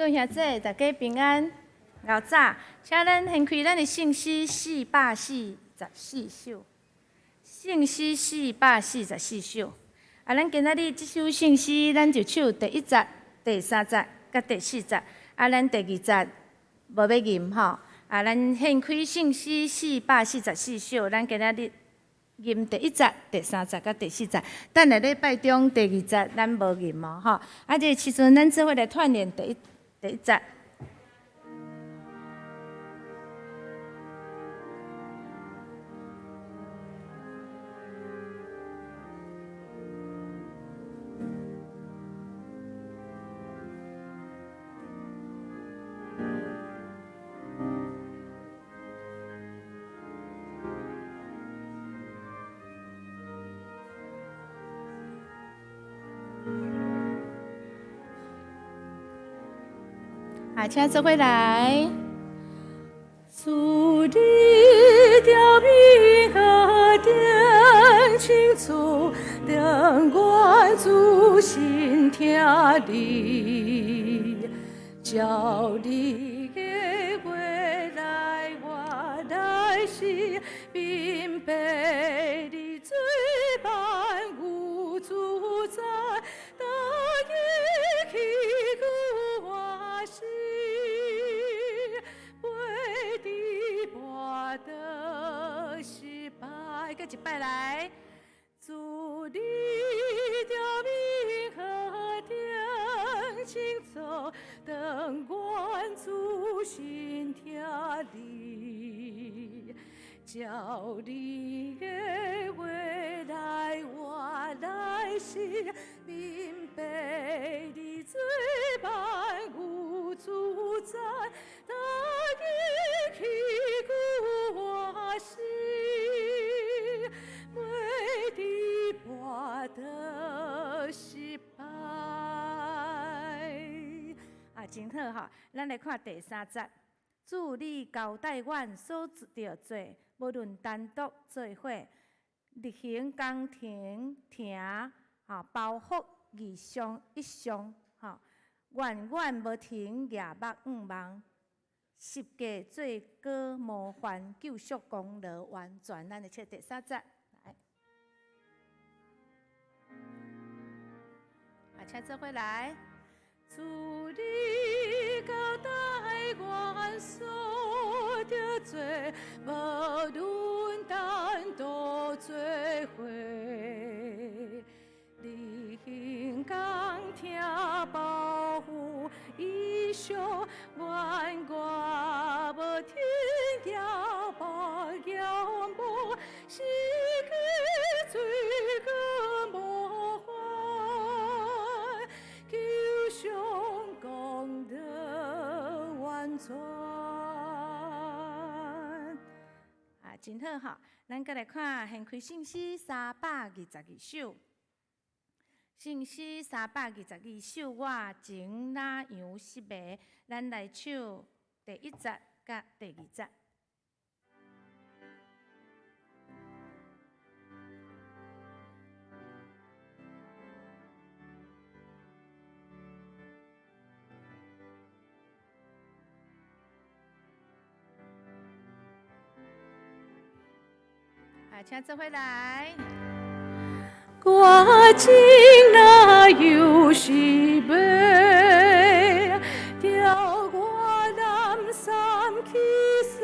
各位兄弟，大家平安。老早，請咱掀開咱的聖詩444首，聖詩四百四十四首。啊，咱今仔日這首聖詩，咱就唱第一節、第三節、佮第四節。啊，咱第二節無欲吟吼。啊，咱掀開聖詩四百四十四首，咱今仔日吟第一節、第三節、佮第四節。等下禮拜中第二節咱無吟哦，吼。啊，這個時陣咱做伙來串聯第一節。啊，請做伙來。主你著明何等清楚，當我仔細聽你，照你的話來活來是，明白你做萬有主宰，逐日起句活死，袂致跋倒失敗。閣一擺來。主你著明何等清楚，當我仔細聽你，照你的話來活來是，明白你做萬有主宰，逐日起句活死，袂致跋倒失敗。啊，真好吼！咱來看第三節。主你交代阮所著做，無論單獨做伙，日行工程停，吼，包覆異象異象，吼，遠遠無停舉目向望，十架做果模範，救贖功勞完全。咱來唱第三節，來，啊，請做伙來。主你交代阮所著做，無論單獨做伙，日行工程包袱異象，遠遠無停舉目仰望，十架做果模範，救贖功德完全。啊，真好吼！咱閣來看掀開聖詩322首。聖詩三百二十二首，我情哪樣失迷？咱來唱第一節佮第二節。啊，請做伙來。我情哪有失迷，著我南山去西，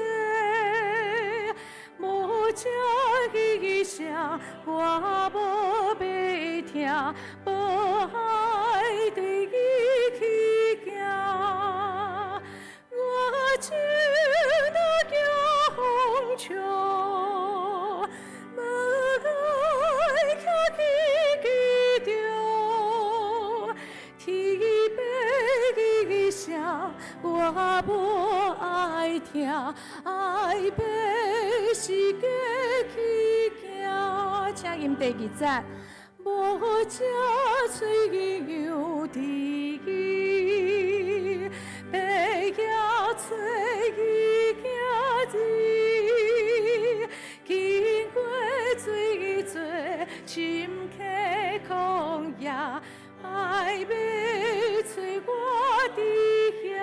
無聽伊聲，我無欲聽，無愛對伊去行。我情若行風潮，無愛徛起記著，天父伊聲，我無愛聽，愛欲是過去行。請吟第二節。無食喙有知己，白夜找伊行字，經過水做深溪曠野，愛欲找我佇遐。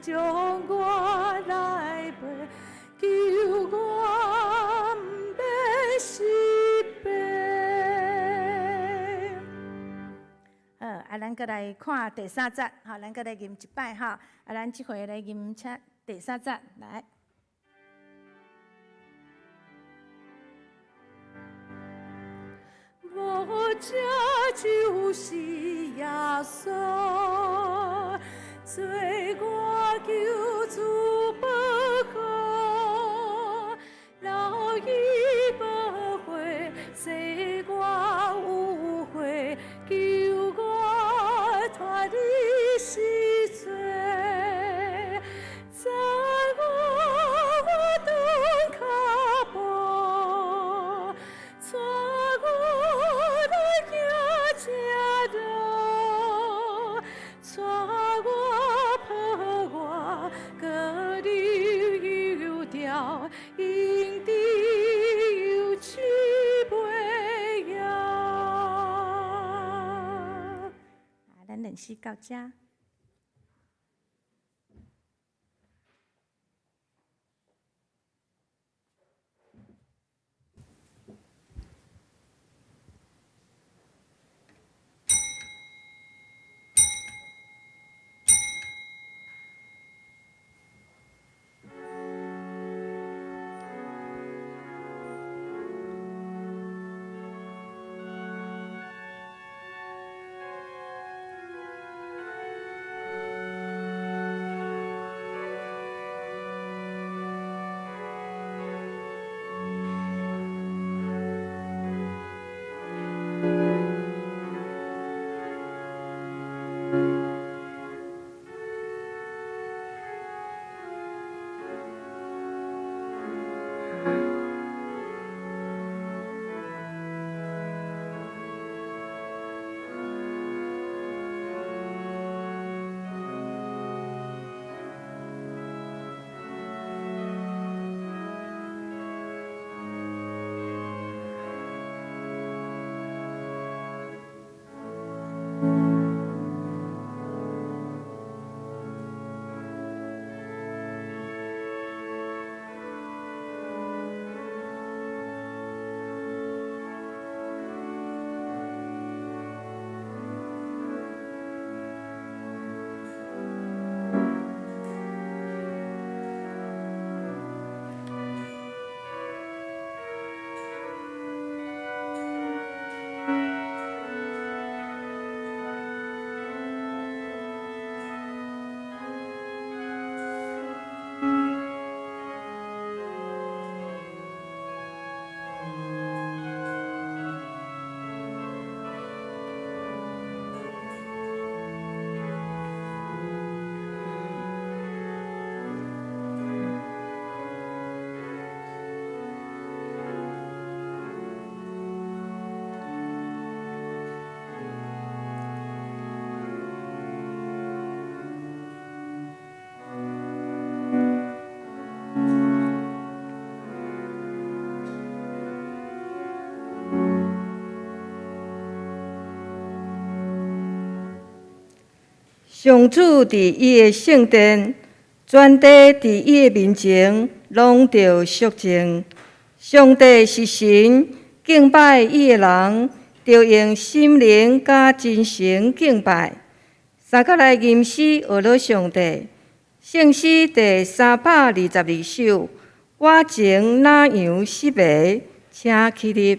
將我來陪，求我毋免失敗。好，啊，咱閣來看第三節，吼，咱閣來吟一擺吼，啊，咱這回來吟請第三節來。無這就是耶穌，做我救主保護，流伊寶血，洗我污穢，救我脫離死罪。載我轉跤步，帶我來行這路，帶我抱我，閣流油條，用豬油漆袂枵。啊，咱練習到遮。上主佇伊的聖殿，全地佇伊的面前攏著肅靜。上帝是神，敬拜伊的人，著用心靈佮真誠敬拜。三角來吟詩學樂上帝，聖詩第322首。我情那樣失迷，請起立。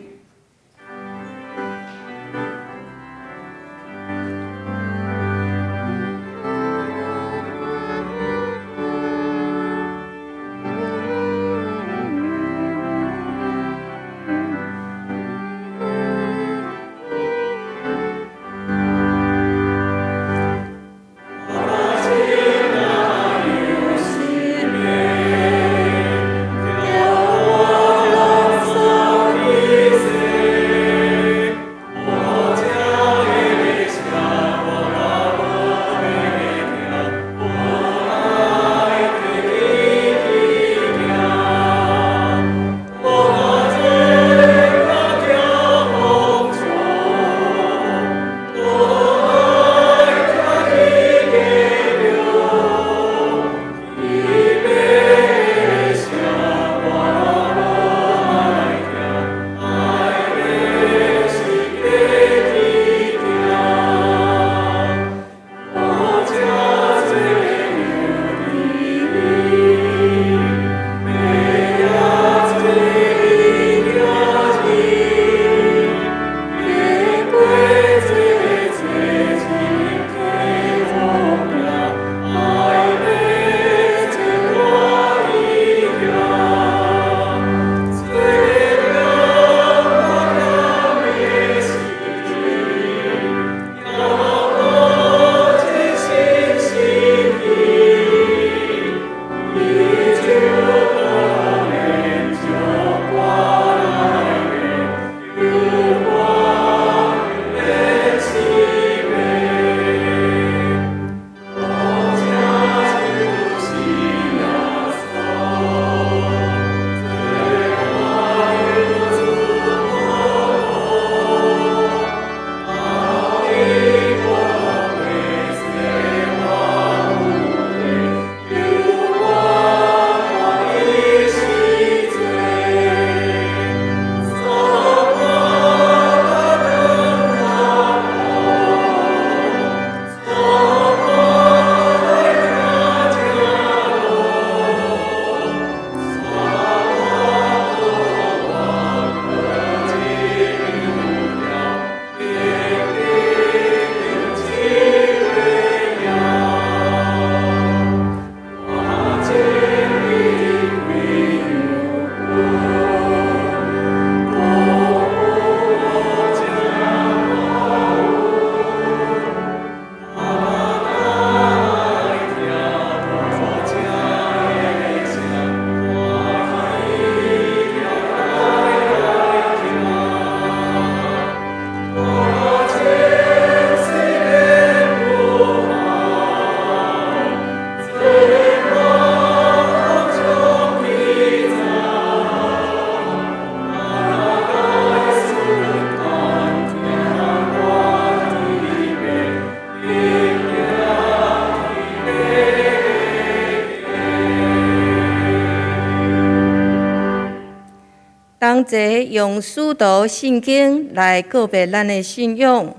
同齊用使徒信經來告白咱的信仰。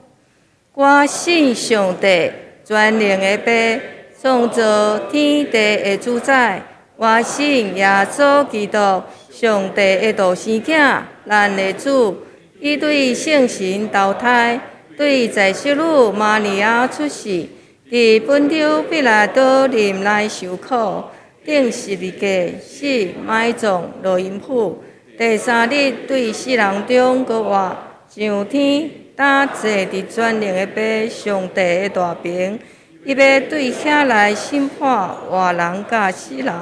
我信上帝，全能的父，創造天地的主宰。我信耶穌基督，上帝的獨生囝，咱的主。伊對聖神投胎，對在聖女瑪利亞出世，佇本丟彼拉多忍耐受苦，釘十字架，死，埋葬，落陰府。第三日對死人中閣活，上天，搭坐佇全能的父上帝的大爿，伊欲對遐來審判活人佮死人。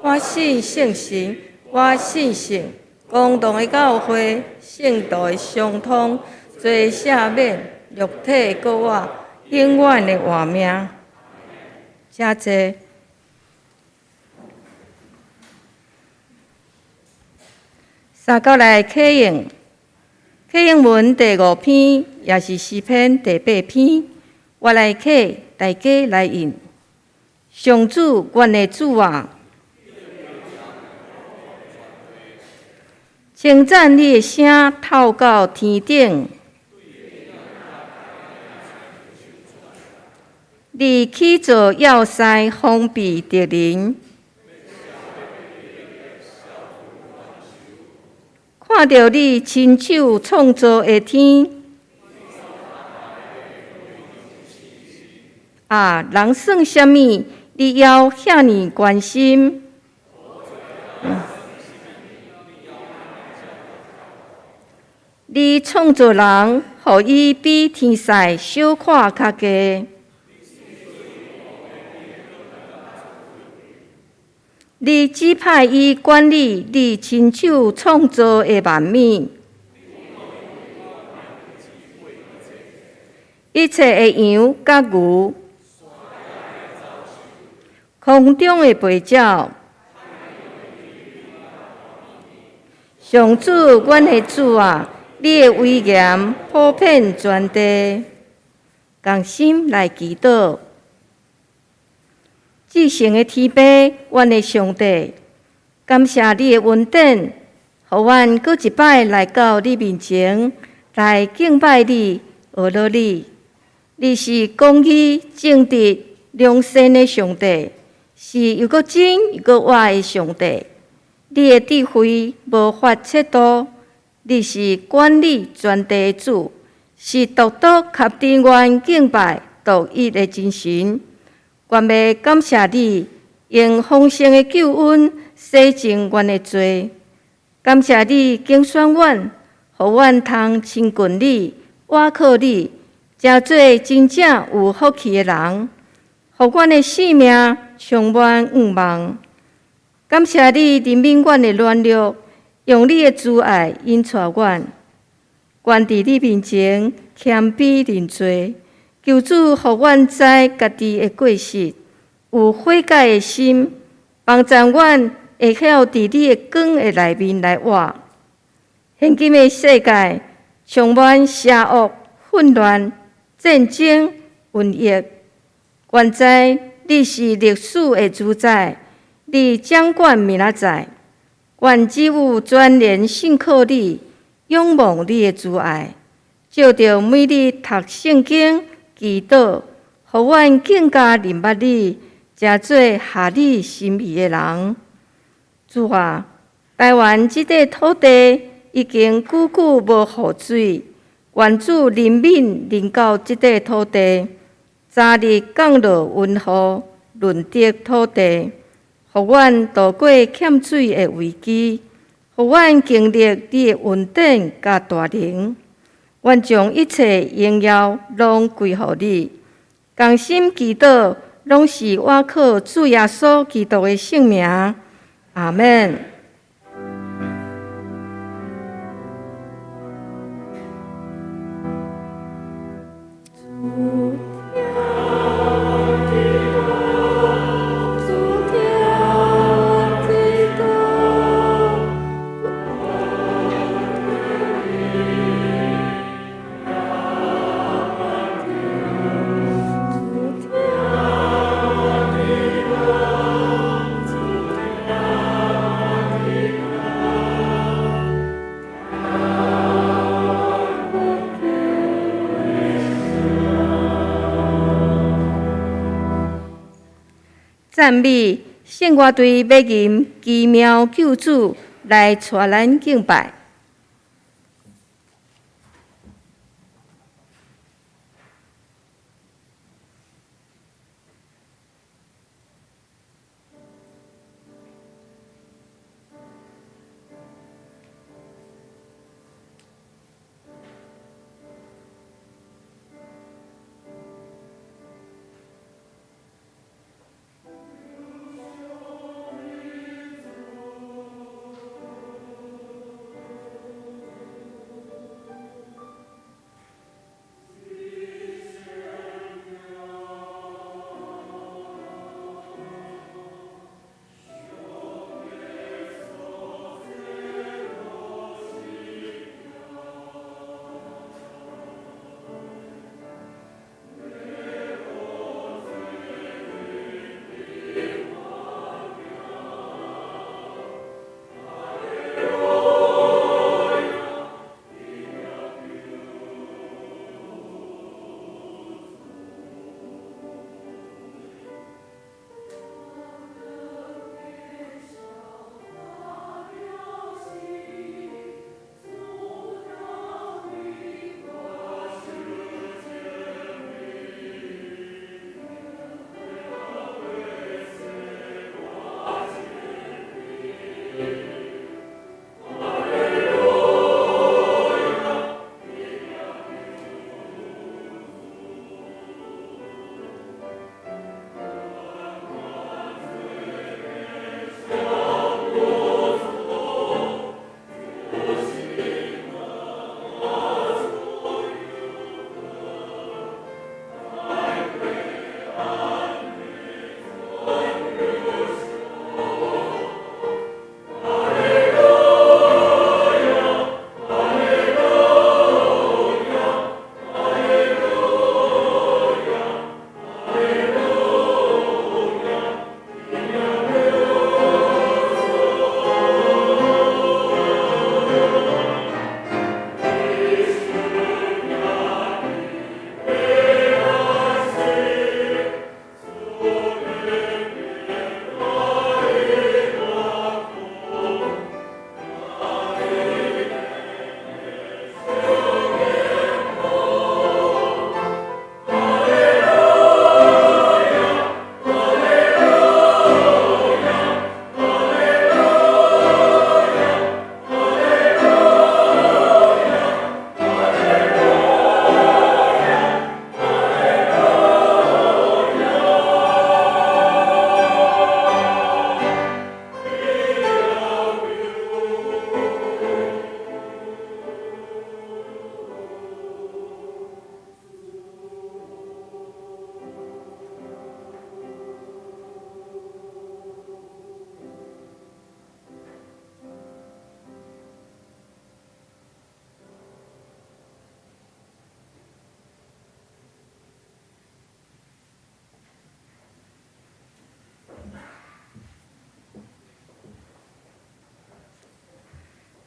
我信聖神，我信聖公同的教會，聖徒的相通，罪赦免，肉體閣活，永遠的活命。請坐。三角來啟應，啟應文第五篇，也是詩篇第八篇。我來啟，大家來應。上主，阮的主啊，稱讚你的聲透到天頂，你起造要塞，防備敵人。看著你親手創造的天，啊，人算啥物？你猶遐爾關心？你創造人，予伊比天使小可較低。你指派伊管理你親手創造的萬物，一切的羊佮牛，空中的飛鳥。上主，阮的主啊，你的威嚴普遍全地，仝心來祈禱。至聖的天父，阮的上帝，感謝你的恩典，予阮閣一擺來到你面前，來敬拜你、學樂你。你是公義、正直、良善的上帝，是又閣真又閣活的上帝。你的智慧無法測度，你是管理全地的主，是獨獨合值阮敬拜獨一的真神。願欲感謝你，用豐盛的救恩洗淨阮的罪。感謝你揀選阮，予阮通親近你、倚靠你，成做真正有福氣的人，予阮的生命充滿向望。感謝你憐憫阮的軟弱，用你的慈愛引帶阮。願佇你面前謙卑認罪。求主予阮知家己的過失，有悔改的心，幫助阮會曉佇你的光的內面來活。現今的世界充滿邪惡、混亂、戰爭、瘟疫。願知你是歷史的主宰，你掌管明仔載。願只有全然信靠你，仰望你的慈愛，藉著每日讀聖經、祈禱，予阮更加認捌你，成做合你心意的人。主啊，台灣這塊土地已經久久無雨水，願主憐憫臨到這塊土地，早日降落雲雨，潤澤土地，予阮渡過欠水的危機，予阮經歷你的恩典佮大能。願將一切榮耀攏歸予你，仝心祈禱，攏是倚靠主耶穌基督的聖名。阿們。赞美，圣乐队欲吟奇妙救主來帶咱敬拜。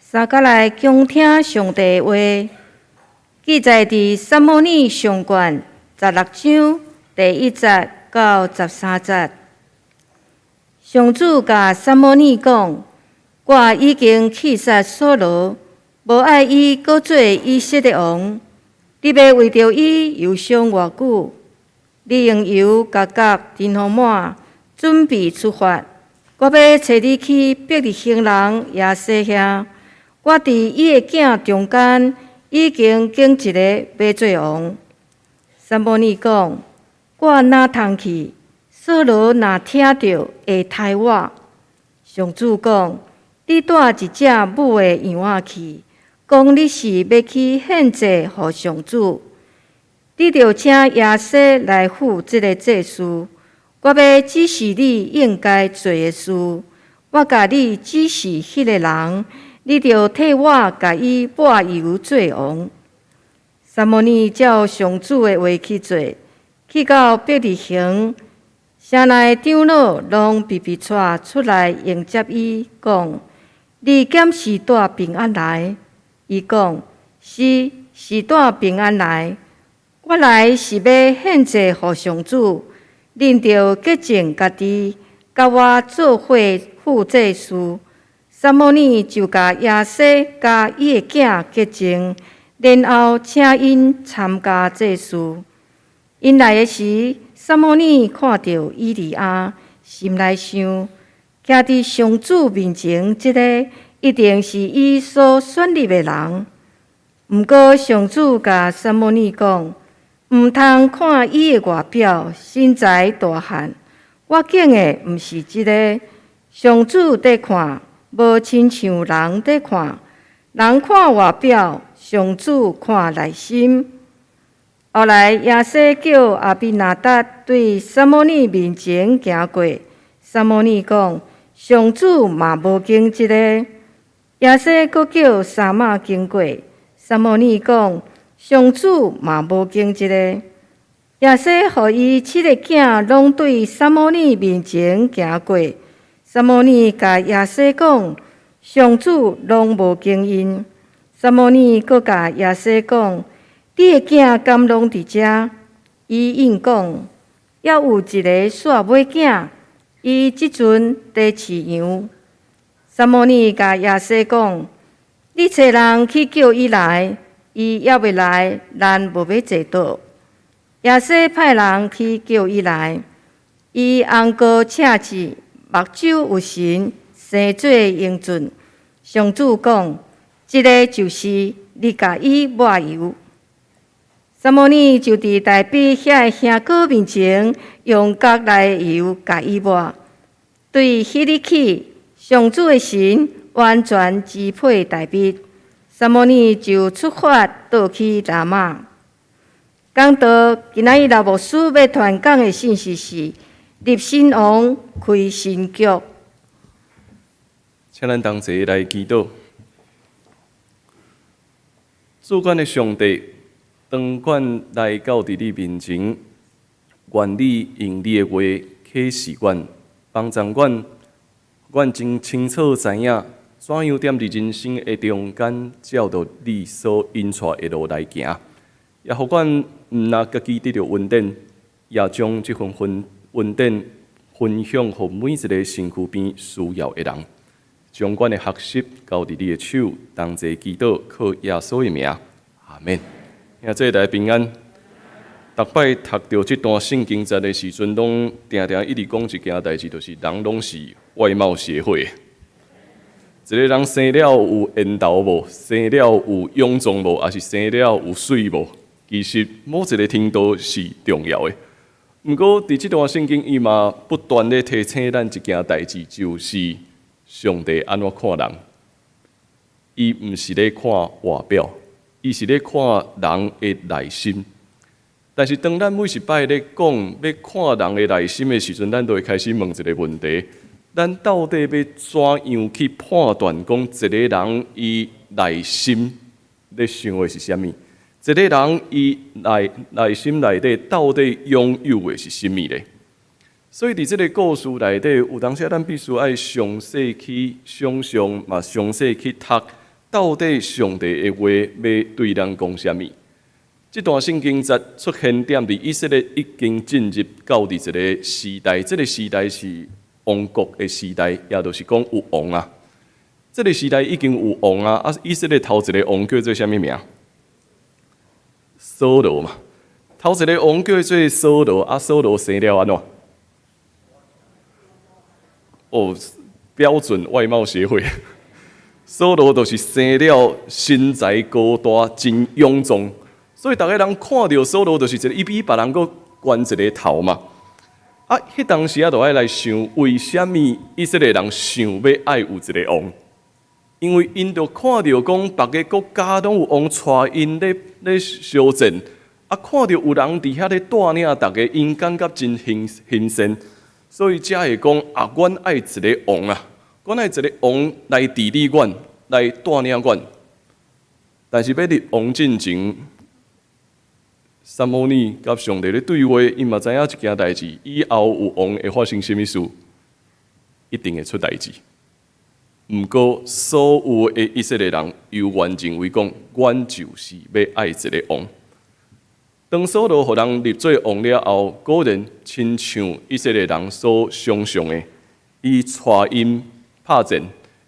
三角來恭聽上帝話，記載佇撒母耳上卷16章第1節到13節。上主共撒母耳講：我已經棄殺掃羅，無愛伊閣做以色列王。你欲為著伊憂傷偌久？你用油共角珍豐滿，準備出發。我欲差你去伯利恆人耶西遐。我佇伊的囝中間已經揀一个欲做王。撒母耳講：我哪通去？掃羅若聽著會刣我。上主講：你帶一隻母的羊仔去，講你是欲去獻祭予上主。你著請耶西來負這个祭司。我欲指示你應該做的事。我共你指示彼个人，你著替我共伊抹油做王。撒母耳照上主的話去做，去到伯利恆，城內長老攏覕覕跩出來迎接伊，講：你敢是帶平安來？伊講：是，是帶平安來。我來是欲獻祭予上主，恁著潔淨家己，佮我做伙赴祭司。撒母耳就共耶西佮伊的囝潔淨，然後請𪜶參加祭司。𪜶來的時，撒母耳看著以利押，心內想：徛佇上主面前，這个一定是伊所選立的人。毋過上主共撒母耳講：毋通看伊的外表、身材大漢，我揀的毋是這个。上主佇看，無親像人佇看，人看外表，上主看內心。後來耶西叫亞比拿達對撒母耳面前行過，撒母耳講：上主嘛無揀這个。耶西閣叫沙瑪經過，撒母耳講：上主嘛無揀這个。耶西予伊七個囝攏對撒母耳面前行過，撒母耳共耶西講：上主攏無揀𪜶。撒母耳閣共耶西講：你的囝敢攏佇遮？伊應講：猶有一个煞尾囝，伊這陣佇飼羊。撒母耳共耶西講：你差人去叫伊來，伊猶未來，咱無欲坐桌。耶西派人去叫伊來，伊紅膏赤舌，目睭有神，生做英俊。上主講：這个就是，你共伊抹油。撒母耳就佇大衛遐个兄哥面前，用角內的油共伊抹。對彼日起，上主的神完全支配大衛。撒母耳就出發倒去拉瑪。講到今仔日老牧師欲傳講的信息是立新王開新局。請咱同齊來祈禱。主阮的上帝，當阮來到佇你面前，願你用你的話啟示阮，幫助阮，阮真清楚知影怎樣踮佇人生的中間，照著你所引帶的路來行，也予阮毋若家己得著恩典，也將這份分恩典分享予每一个身軀邊需要的人，將阮的學習交佇你的手，同齊祈禱，靠耶穌的名，阿們。兄弟大家平安。逐擺讀著這段聖經節的時陣，攏定定一直講一件代誌，就是人攏是外貌協會。一个人生了有緣投無，生了有勇壯無，抑是生了有媠無，其實某一个程度是重要的。毋過，佇這段聖經，伊嘛不斷咧提醒咱一件代誌，就是上帝按怎看人。伊毋是咧看外表，伊是咧看人的內心。但是，當咱每一擺咧講欲看人的內心的時陣，咱就會開始問一个問題：咱到底欲怎樣去判斷講一个人伊內心咧想的是啥物？一个人伊內心內底到底擁有的是啥物咧？所以，佇這个故事內底，有當時咱必須愛詳細去想像，嘛詳細去讀，到底上帝的話欲對咱講啥物？這段聖經節出現點佇以色列已經進入到佇一个時代，這个時代是王國的時代，也就是講有王啊。這个時代已經有王啊！啊，以色列頭一个王叫做啥物名？掃羅嘛。頭一个王叫做掃羅，啊，掃羅生了按怎？哦，標準外貌協會。掃羅就是生了身材高大，真勇壯，所以逐个人看著掃羅就是一个，伊比別人閣懸一个頭嘛。啊，彼當時啊，就愛來想，為啥物以色列人想欲愛有一个王？因為𪜶就看著講別个國家攏有王帶𪜶咧相戰，啊，看著有人佇遐咧帶領逐家，𪜶感覺真興奮，所以才會講啊，阮愛一个王啊，阮愛一个王來治理阮，來帶領阮。但是欲立王進前，撒母耳佮上帝咧對話，伊嘛知影一件代誌，以後有王會發生啥物事，一定會出代誌。毋過，所有的以色列人猶原認為講，阮就是欲愛一个王。當掃羅予人立做王了後，果然親像以色列人所想象的，伊帶𪜶拍戰，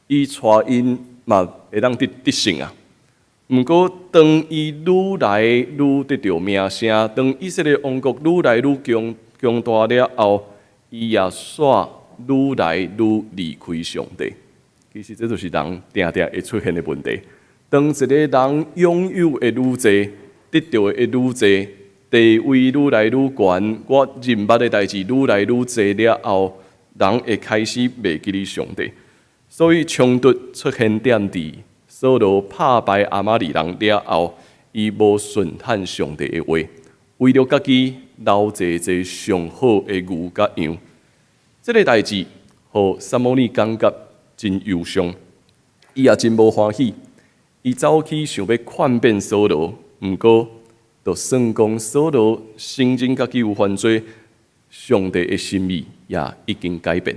伊帶𪜶嘛會當得得勝啊。毋過，當伊愈來愈得著名聲，當以色列王國愈來愈強強大了後，伊也煞愈來愈離開上帝。其實，這就是人定定會出現的問題。當一個人擁有的愈濟，得著的愈濟，地位愈來愈懸，我認捌的代誌愈來愈濟了後，人會開始袂記得上帝。所以衝突出現點佇掃羅拍敗亞瑪力人了後，伊無順趁上帝的話，為著家己留濟濟上好的牛佮羊。這个代誌，予撒母耳感覺真憂傷，伊也真無歡喜。伊走去想欲勸勉掃羅，毋過就算講掃羅承認家己有犯罪，上帝的心意也已經改變。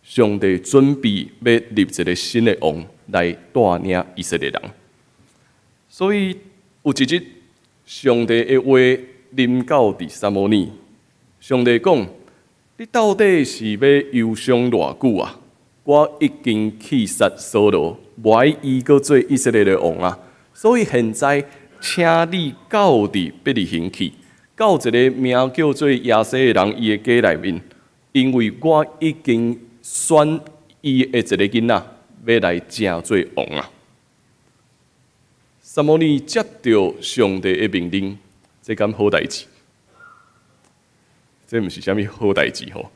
上帝準備欲立一个新的王來帶領以色列人。所以有一日，上帝的話臨到佇撒母耳，上帝講：你到底是欲憂傷偌久啊？我已經棄殺掃羅，無愛伊閣做以色列的王啊！所以現在，請你到佇伯利恆去，到一个名叫做耶西的人伊的家內面，因為我已經選伊的一个囡仔，欲來正做王啊！撒母耳接著上帝的命令，這敢好代誌？這毋是啥物好代誌吼，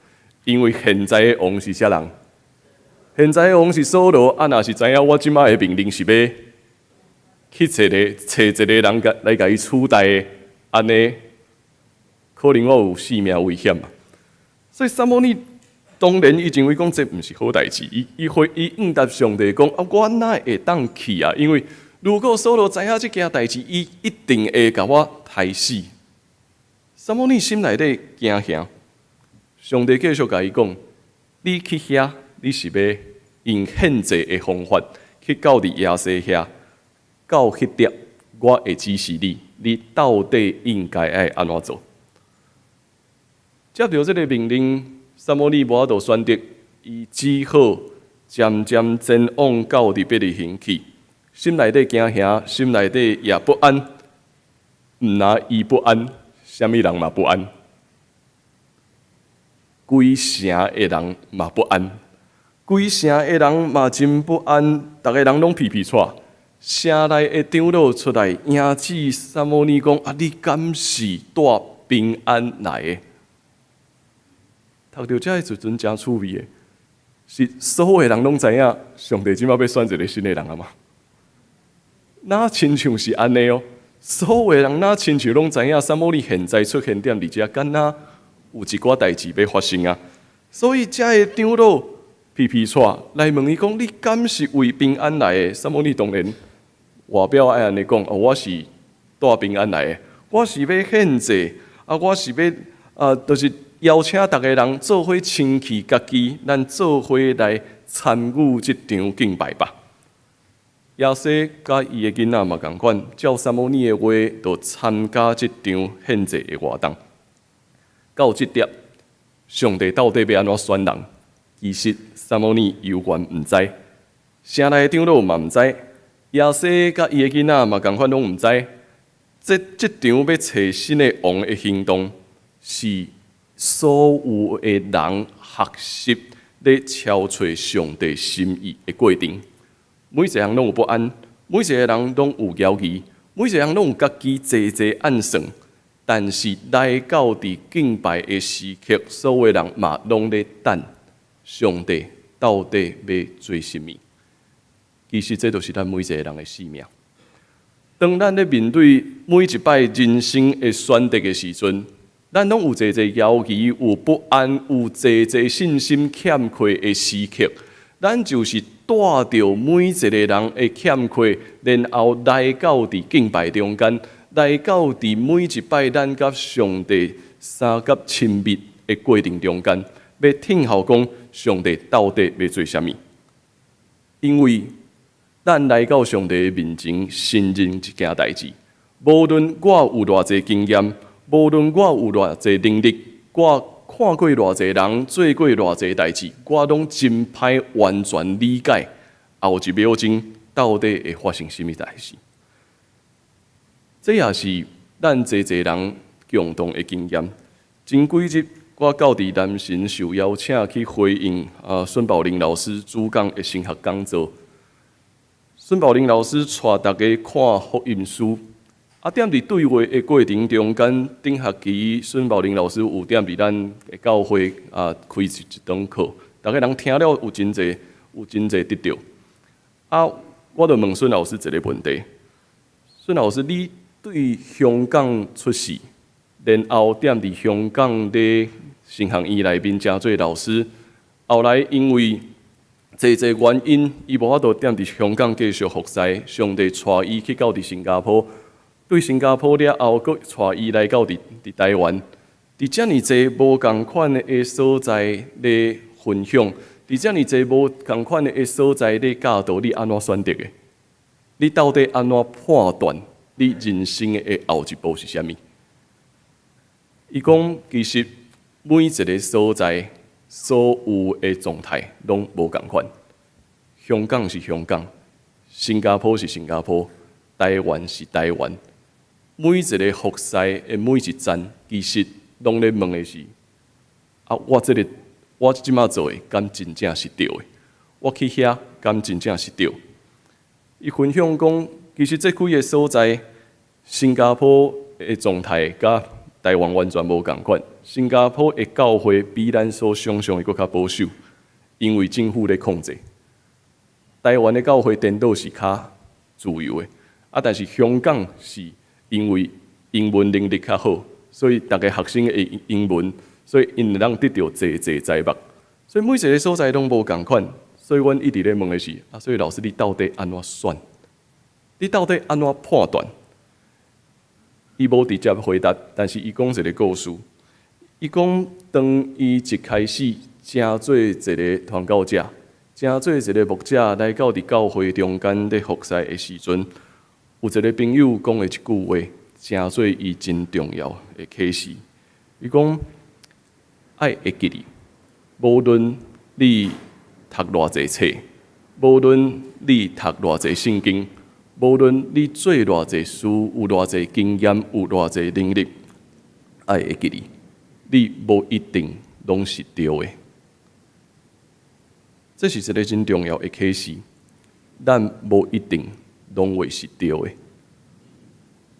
因為現在的王是啥人？現在的王是掃羅，啊，若是知影我這擺的命令是欲去揣一个揣一个人共來共伊取代的，按呢可能我有性命危險啊！所以撒母耳當然伊認為講這毋是好代誌，伊伊回伊應答上帝講啊，我哪會當去啊？因為如果掃羅知影這件代誌，伊一定會共我刣死。撒母耳心內底驚嚇，上帝繼續共伊講：你去遐，你是欲用獻祭的方法去到佇耶西遐，到彼點我會指示你，你到底應該愛按怎做？接著這个命令，撒母耳無法度選擇，伊只好漸漸前往到佇伯利恆去，心內底驚嚇，心內底也不安。毋若伊不安，啥物人嘛不安，規城的人嘛不安，規城的人嘛真不安，逐个人攏皮皮掣。城內的長老出來迎接撒母耳講：啊，你敢是帶平安來的？讀著這个時陣誠趣味的，是所有的人攏知影，上帝這擺欲選一个新的人啊嘛？若親像是按呢哦？所有的人若親像攏知影，撒母耳現在出現點佇遮，敢若有一寡代誌欲發生啊！所以遮的長老皮皮掣來問伊講：你敢是為平安來的？撒母耳當然外表愛按呢講，哦，我是帶平安來的，我是欲獻祭，啊，我是欲啊，就是邀請逐个人做伙清氣家己，咱做伙來參與這場敬拜吧。耶西佮伊的囡仔嘛仝款，照撒母耳的話，就參加這場獻祭的活動。到這點，上帝到底欲按怎選人？其實撒母耳猶原毋知，城內的長老嘛毋知，耶西佮伊的囡仔嘛仝款攏毋知。這這場欲揣新的王的行動，是所有的人學習咧敲揣上帝心意的過程。每一個人攏有不安，每一個人攏有猶疑，每一個人攏有家己濟濟按算。但是來到佇敬拜的時刻，所有人嘛攏咧等上帝到底欲做啥物。其實這就是咱每一個人的使命。當咱咧面對每一擺人生的選擇的時陣，咱攏有濟濟猶疑，有不安，有濟濟信心欠缺的時刻。咱就是帶著每一個人的欠缺，然後來到佇敬拜中間，來到佇每一擺咱佮上帝相佮親密的過程中間，欲聽候講上帝到底欲做啥物。因為咱來到上帝的面前，承認一件代誌，無論我有偌濟經驗，無論我有偌濟能力，我看過偌濟人做過偌濟代誌，我攏真歹完全理解後一秒鐘到底會發生啥物代誌。這也是咱濟濟人共同的經驗。前幾日我到佇南神受邀請去回應啊孫寶玲老師主講的神學講座。孫寶玲老師帶大家看福音書，啊，踮佇對話的過程中間，頂學期孫寶玲老師有踮佇咱的教會啊開一堂課，逐家人聽了有真濟得著。啊，我就問孫老師一个問題：孫老師，你對香港出世，然後踮佇香港咧神學院內面成做老師，後來因為濟濟原因，伊無法度踮佇香港繼續服侍，上帝帶伊去到佇新加坡，對新加坡了後，閣帶伊來到佇台灣，佇遮爾濟無仝款的所在咧分享，佇遮爾濟無仝款的所在咧教導，你按怎選擇的？你到底按怎判斷你人生的後一步是啥物？伊講，其實每一个所在所有的狀態攏無仝款。香港是香港，新加坡是新加坡，台灣是台灣。每一个服侍的每一站，其實攏咧問的是：啊，我這擺做的，敢真正是對的？我去遐，敢真正是對？伊分享講，其實這幾个所在，新加坡的狀態佮台灣完全無仝款。新加坡的教會比咱所想象的閣較保守，因為政府咧控制。台灣的教會顛倒是較自由的，啊，但是香港是因為英文能力較好，所以逐个學生會英文，所以𪜶會當得著濟濟財物。所以每一个所在攏無仝款，所以阮一直咧問的是：啊，所以老師你到底按怎選？你到底按怎判斷？伊無直接回答，但是伊講一个故事。伊講當伊一開始成做一个傳教者，成做一个牧者來到佇教會中間咧服侍的時陣，有一个朋友講的一句話，成做伊真重要的啟示。伊講愛會記得，無論你讀偌濟冊，無論你讀偌濟聖經，無論你做偌濟事，有偌濟經驗，有偌濟能力，愛會記得，你無一定攏是對的。這是一个真重要的啟示，咱無一定攏會是對的。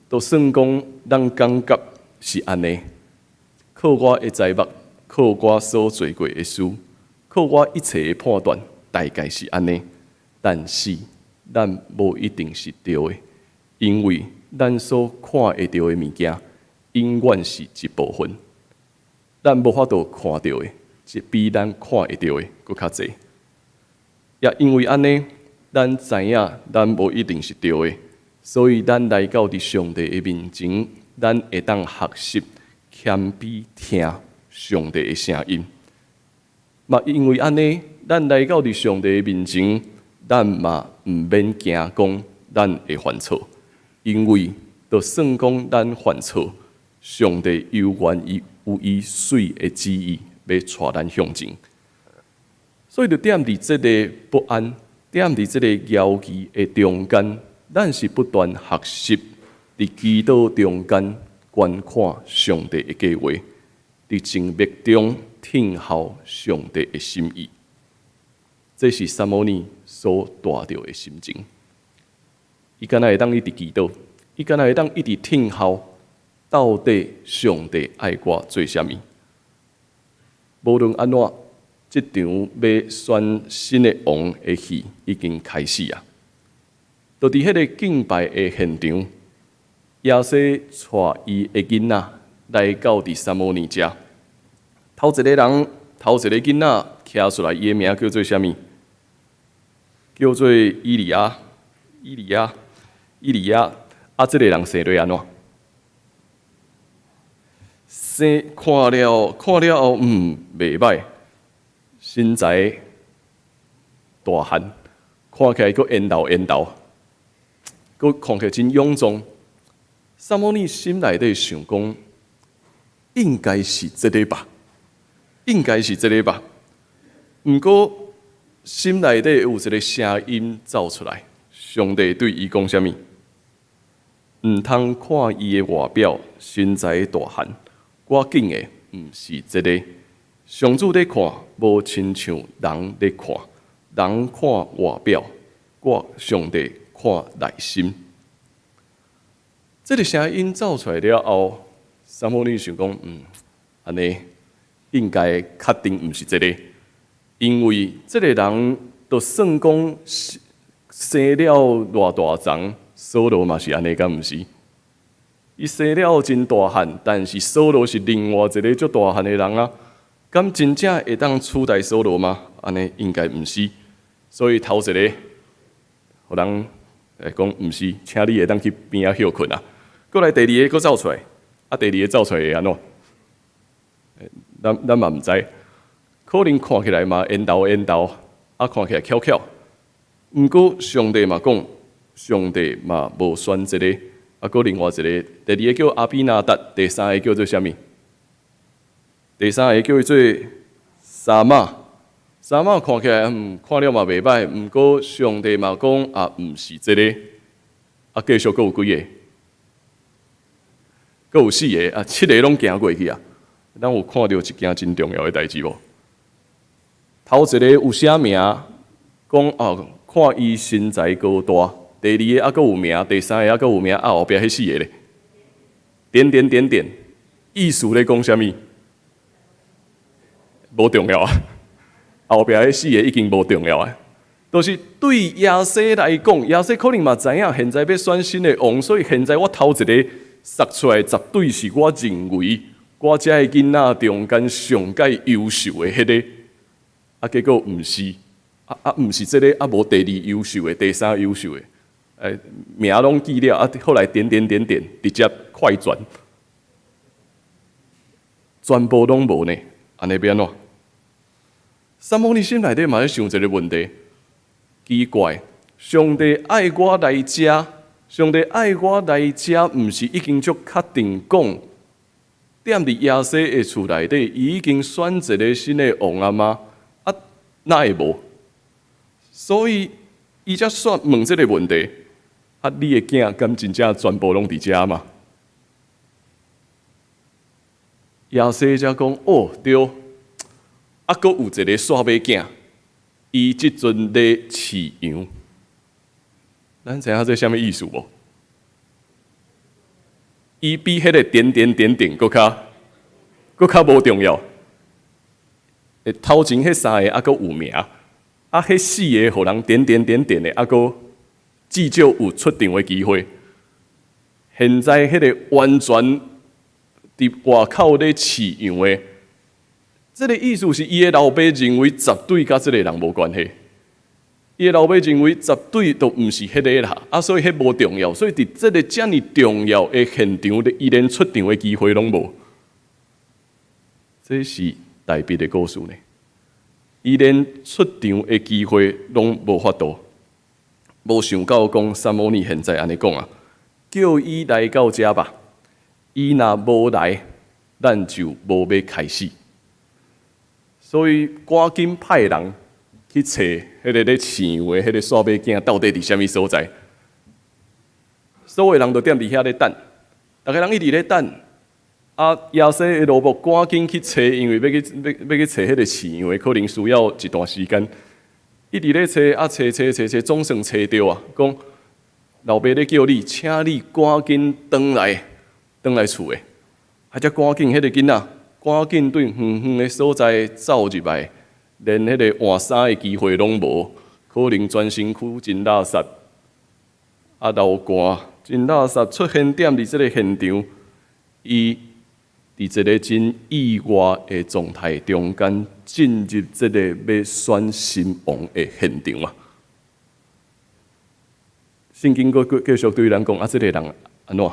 就算講咱感覺是按呢，靠我的才目，靠我所做過的事，靠我一切的判斷，大概是按呢。但是咱無一定是對的，因為咱所看會著的物件，永遠是一部分。咱無法度看著的，比咱看會著的閣較濟。也因為按呢，咱知影咱無一定是對的，所以咱來到佇上帝的面前，咱會當學習謙卑聽上帝的聲音。嘛，因為按呢，咱來到佇上帝的面前，咱嘛毋免驚講咱會犯錯，因為就算講咱犯錯，上帝猶原伊有伊媠的旨意欲帶咱向前。所以，就踮佇這个不安、踮佇這个猶豫的中間，咱是不斷學習佇祈禱中間觀看上帝的計劃，佇靜默中聽候上帝的心意。這是撒母耳所帶著的心情。伊敢若會當一直祈禱，伊敢若會當一直聽候，到底上帝愛我做啥物？無論按怎，這場欲選新的王的戲已經開始啊！就佇彼个敬拜的現場，耶西帶伊的囡仔來到佇撒母耳遮。頭一个人，頭一个囡仔徛出來，伊的名叫做啥物？叫做以利亞，以利亞，以利亞。啊，這个人生做按怎？生看了後，袂䆀，身材大漢，看起來閣緣投緣投，閣看起來真勇壯。撒母耳心內底想講，應該是這个吧？應該是這个吧。毋過心內底有一个聲音走出來，上帝對伊講啥物？毋通看伊的外表，身材大漢，我揀的毋是這个。上主咧看，無親像人咧看，人看外表，我上帝看內心。這个聲音走出來了後，撒母耳想講，按呢應該確定毋是這个，因為這个人都算講生了偌大叢，掃羅嘛是按呢，敢毋是？伊生了真大漢，但是掃羅是另外一个足大漢的人啊，敢真正會當取代掃羅嗎？按呢應該毋是。所以頭一个，予人會講毋是，請你會當去邊仔歇睏啊。閣來第二个閣走出來，啊，第二个走出來會按怎？咱嘛毋知，可能看起來嘛緣投緣投，啊，看起來巧巧。毋過上帝嘛講，上帝嘛無選這个，啊，閣另外一个，第二个叫亞比拿達，第三个叫做啥物？第三个叫做沙瑪。沙瑪看起來，看了嘛袂䆀，毋過上帝嘛講啊，毋是這个。啊，繼續閣有幾个？閣有四个啊，七个攏行過去啊。咱有看著一件真重要的代誌無？頭一个有寫名，講哦，看伊身材高大。第二个猶閣有名，第三个猶閣有名，啊，後壁彼四个咧，點點點點，意思咧講啥物？無重要啊！後壁彼四个已經無重要啊。就是對耶西來講，耶西可能嘛知影現在欲選新的王，所以現在我頭一个殺出來，絕對是我認為我遮的囡仔中間上蓋優秀的彼个。啊，結果毋是，啊啊，毋是這个，啊無第二優秀的，第三優秀的，名攏記了，啊，後來點點點點，直接快轉，全部攏無呢，按呢欲按怎？撒母耳心內底嘛咧想一个問題，奇怪，上帝愛我來遮，上帝愛我來遮，毋是已經足確定講，踮佇耶西的厝內底，伊已經選一个新的王啊嗎？啊，哪會無？所以伊才煞問這个問題：啊，你的囝敢真正全部攏佇遮嗎？耶西才講：哦，對，啊，閣有一个煞尾囝，伊這陣咧飼羊。咱知影這啥物意思無？伊比彼个點點點點閣較，閣較無重要。頭前彼三个猶閣有名，啊，彼四个予人點點點點的，猶閣至少有出場的機會。現在彼个完全佇外口咧飼羊的，這个意思是伊的老爸認為絕對佮這个人無關係。伊的老爸認為絕對都毋是彼个啦，啊，所以彼無重要，所以佇這个遮爾重要的現場，伊連出場的機會攏無。這是大衛的故事呢，伊連出場的機會攏無法度，無想到講撒母耳現在按呢講啊，叫伊來到遮吧，伊若無來，咱就無欲開始。所以趕緊派人去揣彼个咧飼羊的彼个煞尾囝到底佇啥物所在。所有人都踮佇遐咧等，逐家人一直咧等。啊，耶西的奴僕趕緊去揣，因為欲去欲欲去揣彼个飼羊的，可能需要一段時間。一直咧揣，啊，揣揣揣揣，總算揣著啊！講老爸咧叫你，請你趕緊轉來，轉來厝的。啊，才趕緊彼个囡仔，趕緊對遠遠的所在走入來，連彼个換衫的機會攏無，可能全身軀真垃圾，啊流汗真垃圾，出現踮佇這个現場，伊佇一个真意外的狀態中間進入這个欲選新王的現場啊！聖經閣繼續對咱講啊，這个人按怎？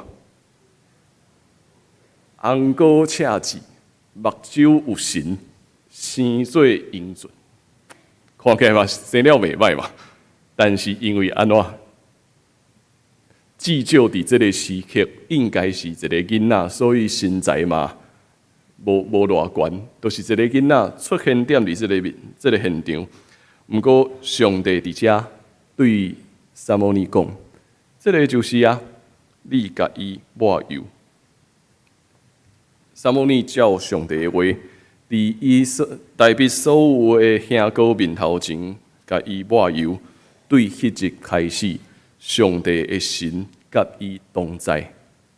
紅膏赤舌，目睭有神，生做英俊，看起來嘛生了袂䆀嘛。但是因為按怎？至少佇這个時刻，應該是一个囡仔，所以身材嘛無偌懸，就是一個囡仔出現踮佇這個面這個現場。毋過上帝佇遮對撒母耳講：這個就是啊，你共伊抹油。撒母耳照上帝的話，佇伊所大衛所有的兄哥面頭前，共伊抹油。對彼日開始，上帝的神佮伊同在，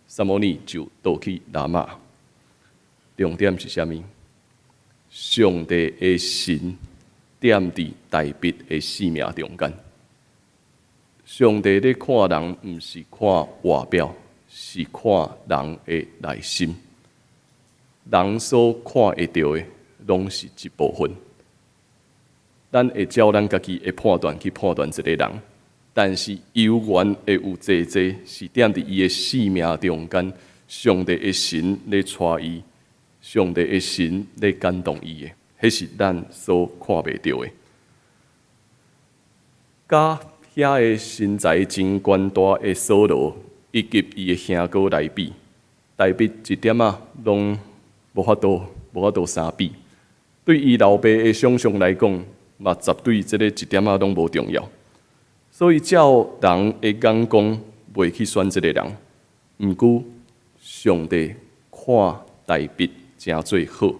撒母耳就倒去拉瑪。重點是啥物？上帝的神踮佇大衛的生命中間。上帝咧看人，毋是看外表，是看人的內心。人所看會著的，攏是一部分。咱會照咱家己的判斷去判斷一個人，但是猶原會有濟濟是踮佇伊的生命中間，上帝的神咧帶伊，上帝的神咧感動伊的，彼是咱所看袂著的。佮遐个身材真懸大的掃羅，以及伊的兄哥來比，大衛一點仔攏無法度相比。對伊老爸的想象來講，嘛絕對這個一點仔攏無重要。所以照人的眼光，袂去選這個人。毋過上帝看大衛誠做好，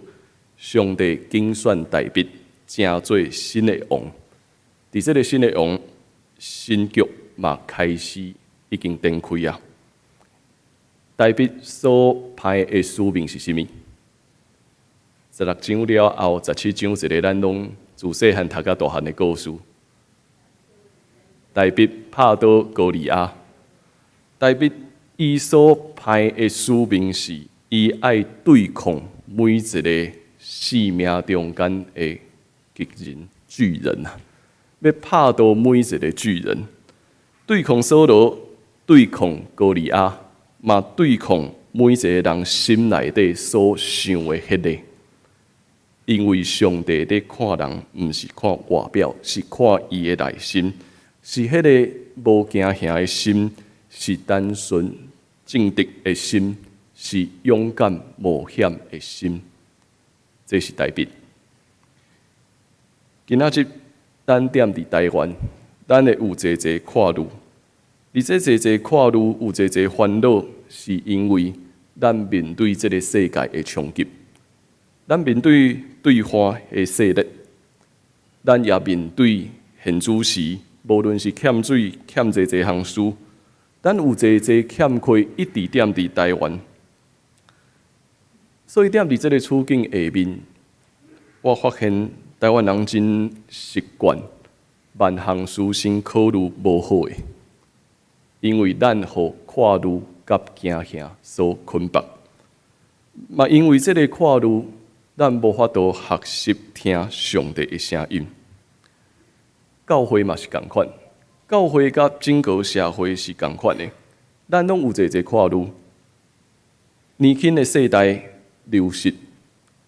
上帝揀選大衛成做新的王。佇這個新的王，新局嘛開始已經展開啊。大衛所派的使命是啥物？16章了後，17章一個咱攏自細漢讀甲大漢的故事。大衛拍倒歌利亞，大衛伊所派的使命是，伊愛對抗每一個生命中間的敵人巨人啊！欲拍倒每一個巨人，對抗掃羅，對抗歌利亞，嘛對抗每一個人心內底所想的彼個。因為上帝佇看人，毋是看外表，是看伊的內心，是彼個無驚嚇的心，是單純正直的心，是勇敢冒險的心。這是大衛。今仔日咱踮佇台灣，咱會有濟濟看慮，而這濟濟看慮有濟濟煩惱，是因為咱面對這個世界的衝擊，咱面對對岸的勢力，咱也面對現主時，無論是欠水、欠濟濟項事，咱有濟濟欠缺一直踮佇台灣。所以踮佇這個處境下面，我發現台灣人真習慣萬項事先考慮無好的，因為咱予看慮佮驚嚇所捆綁，嘛因為這個看慮，咱無法度學習聽上帝的聲音。教會嘛是仝款，教會佮整個社會是仝款的，咱攏有濟濟看慮。年輕的世代流失，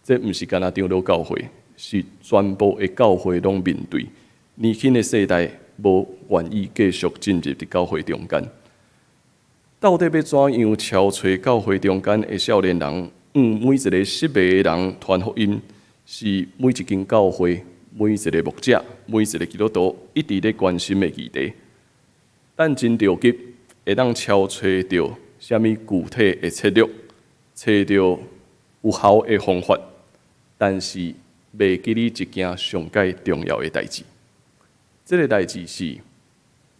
這毋是干焦長老教會，是全部的教會攏面對。年輕的世代無願意繼續進入佇教會中間。到底欲怎樣超揣教會中間的少年人？每一个失迷的人傳福音，是每一間教會、每一个牧者、每一个基督徒一直咧關心的議題。咱真著急，會當超揣著啥物具體的策略，揣著有效的方法，但是袂記得一件上蓋重要的代誌。這个代誌是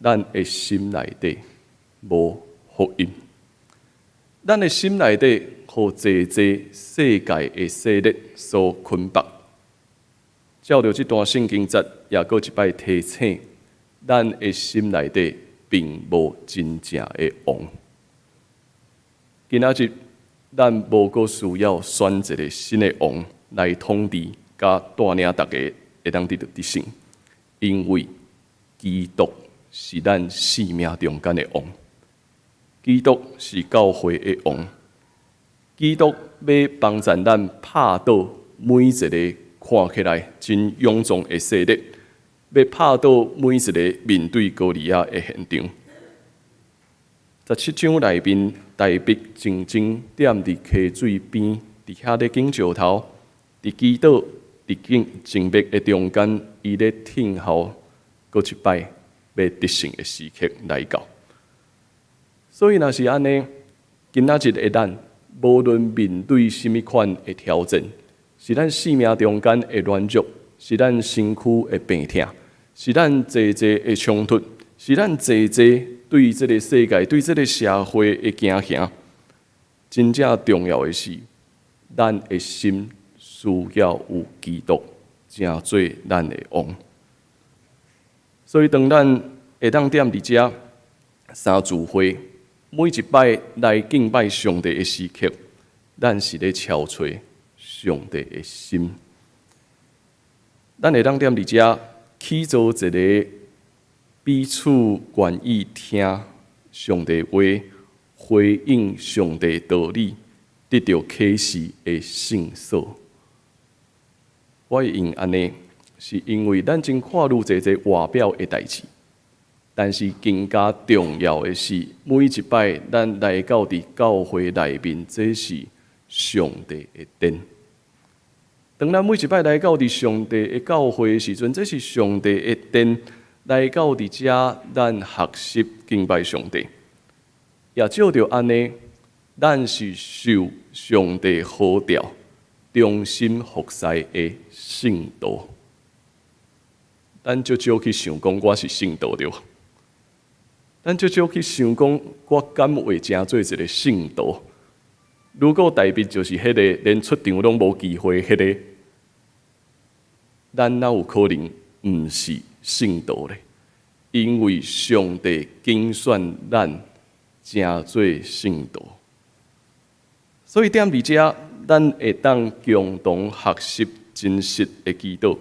咱的心內底無福音，咱的心內底予濟濟世界的勢力所捆綁。照著這段聖經節，也閣一擺提醒，咱的心內底並無真正的王。今仔日咱無閣需要選一个新的王來統治，佮帶領大家會當得著得勝，因為基督是咱生命中間的王，基督是教會的王，基督欲幫助咱拍倒每一個看起來真勇壯的勢力，欲拍倒每一個面對歌利亞的現場。17章內面，大衛靜靜踮佇溪水邊佇遐咧揀石頭，佇祈禱、佇靜靜默的中間，伊咧聽候閣一擺欲得勝的時刻來到。所以，若是按呢，今仔日的咱，無論面對啥物款的挑戰，是咱生命中間的軟弱，是咱身軀的病痛，是咱濟濟的衝突，是咱濟濟對這个世界、對這个社會的驚嚇。真正重要的是，咱的心需要有基督，成做咱的王。所以，當咱會當踮佇遮三聚會，每一擺來敬拜上帝的時刻，咱是咧敲揣上帝的心。咱會當踮佇遮起做一个彼此願意聽上帝話、回應上帝道理、得著啟示的聖所。我會用按呢，是因為咱真看愈濟濟外表的代誌，但是更加重要的是，每一擺咱來到佇教會內面，這是上帝的殿。當咱每一擺來到佇上帝的教會的時陣，這是上帝的殿，來到佇遮，咱學習敬拜上帝。也藉著按呢，咱是受上帝呼召、忠心服侍的聖徒。咱足少去想講我是聖徒對無？咱足少去想講我敢會成做一个聖徒。如果代表就是彼个連出場攏無機會，彼个，咱哪有可能毋是聖徒咧？因為上帝揀選咱成做聖徒，所以踮佇遮，咱會當共同學習真實的祈禱。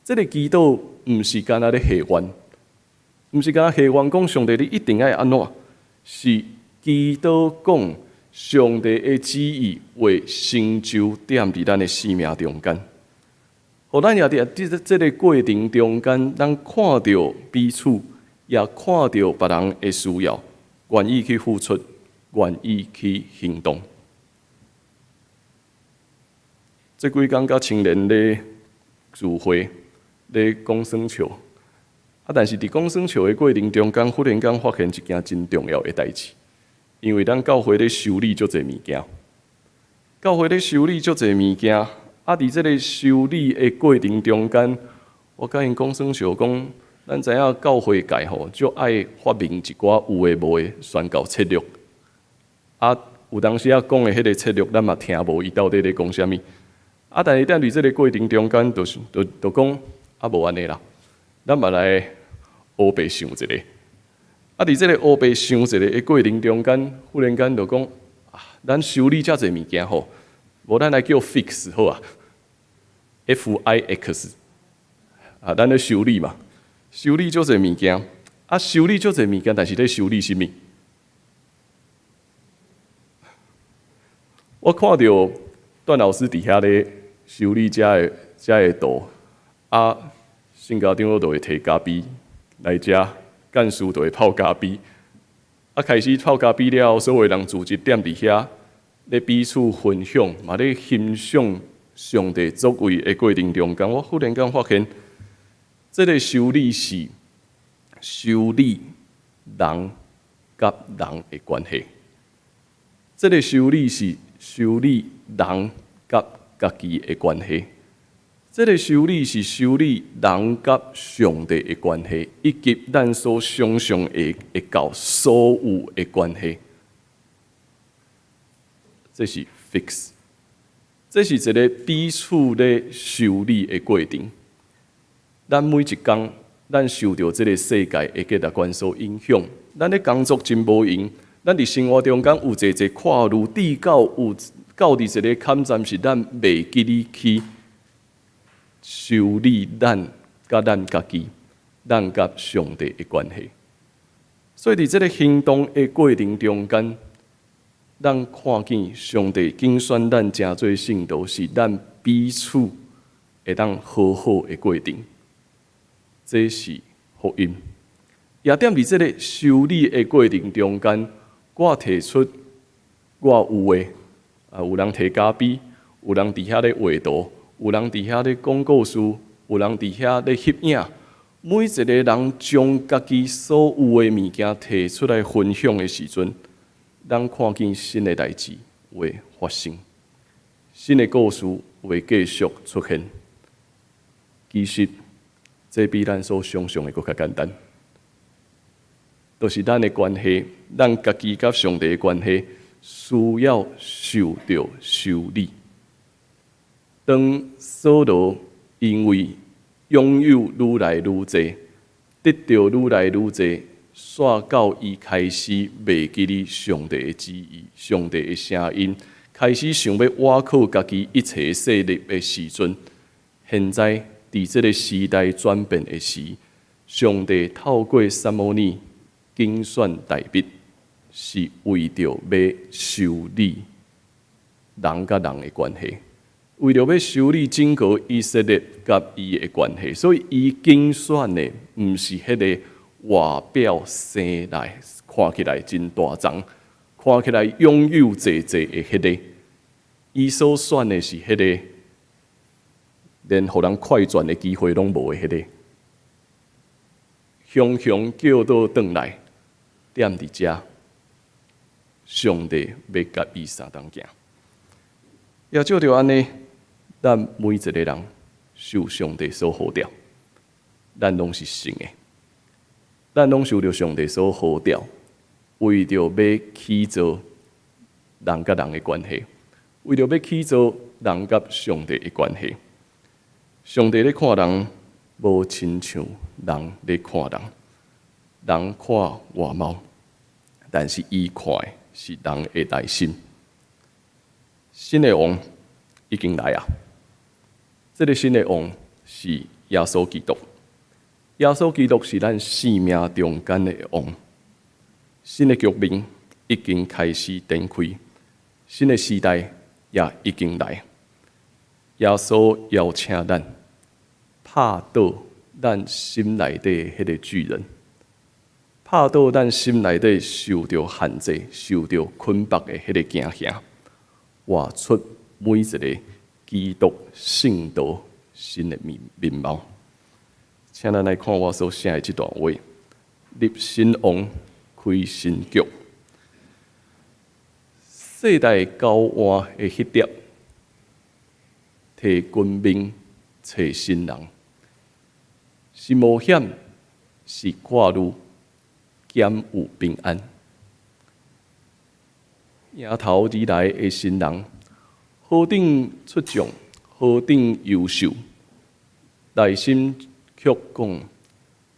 這个祈禱毋是干焦咧許願，毋是干焦許願講上帝你一定愛按怎，是祈禱講上帝的旨意會成就踮佇咱的生命中間。予咱也佇這个過程中間，咱看著彼此，也看著別人的需要，願意去付出，願意去行動。這幾工佮青年咧聚會，咧講耍笑，啊！但是佇講耍笑的過程中間，忽然間發現一件真重要的代誌，因為咱教會咧修理足濟物件，教會咧修理足濟物件，啊！佇這个修理的過程中間，我佮𪜶講耍笑講，咱知影教會界吼，足愛發明一寡有的無的宣教策略，啊！有當時仔講的彼个策略，咱嘛聽無伊到底咧講啥物。啊！但是踮佇這个過程中間，就是就就講啊，無按呢啦，咱嘛來烏白想一下。啊！佇這个烏白想一下的過程中間，忽然間就講啊，咱修理遮濟物件吼，無咱來叫 fix 好啊，F I X 啊，咱咧修理嘛，修理足濟物件，啊，修理足濟物件，但是咧修理啥物？我看著段老師佇遐咧修理遮个遮个圖，啊，聖家長老就會提咖啡來遮，幹事就會泡咖啡。啊，開始泡咖啡了後，所有人組織踮佇遐咧彼此分享，嘛咧欣賞上帝作為的過程中間，我忽然間發現，這个修理是修理人佮人的關係，這个修理是修理人佮家己的關係，這个修理是修理人佮上帝的關係，以及咱所想像會會到所有的關係。這是 fix，這是一个彼此咧修理的過程。咱每一工，咱受著這个世界的價值觀所影響，咱咧工作真無閒，咱佇生活中間有濟濟看慮，至到有到佇一个坎站，是咱袂記得去修理咱佮咱家己、咱佮上帝的關係。所以佇這个行動的過程中間，咱看見上帝揀選咱成做聖徒，是咱彼此會當和好的過程。這是福音。也踮佇這个修理的過程中間，我提出我有的，啊，有人提咖啡，有人佇遐咧畫圖，有人佇遐咧講故事，有人佇遐咧翕影。每一個人將家己所有的物件提出來分享的時陣，咱看見新的代誌會發生，新的故事會繼續出現。其實，這比咱所想像的閣較簡單。就是咱的關係，咱家己佮上帝的關係，需要受著修理。當掃羅因為擁有愈來愈濟，得著愈來愈濟，煞到伊開始袂記得上帝的旨意、上帝的聲音，開始想欲倚靠家己一切勢力的時陣，現在佇這个時代轉變的時，上帝透過撒母耳揀選大衛，是為著欲修理人佮人的關係，為著欲修理整個以色列佮伊的關係，所以伊揀選的毋是彼个外表生來看起來真大張，看起來擁有濟濟的彼个，伊所選的是彼个連予人快轉的機會攏無的彼个，雄雄叫倒轉來，踮佇遮，上帝欲佮伊相仝行。也照著按呢，咱每一个人受上帝所呼召，咱攏是聖的，咱攏受著上帝所呼召，為著欲起造人佮人的關係，為著欲起造人佮上帝的關係。上帝咧看人，無親像人咧看人，人看外貌，但是伊看的是人的內心。新的王已經來啊！這个新的王是耶穌基督。耶穌基督是咱生命中間的王。新的局面已經開始展開，新的時代也已經來。耶穌邀請咱拍倒咱心內底彼个巨人，拍倒咱心內底受著限制、受著捆綁的彼个驚嚇，活出每一个基督聖徒新的面貌。請咱來看我所寫的這段話：立新王，開新局。世代交換的彼碟，提軍命，揣新人，是冒險，是掛慮，兼有平安。迎頭而來的新人，何等出眾，何等優秀，內心卻講，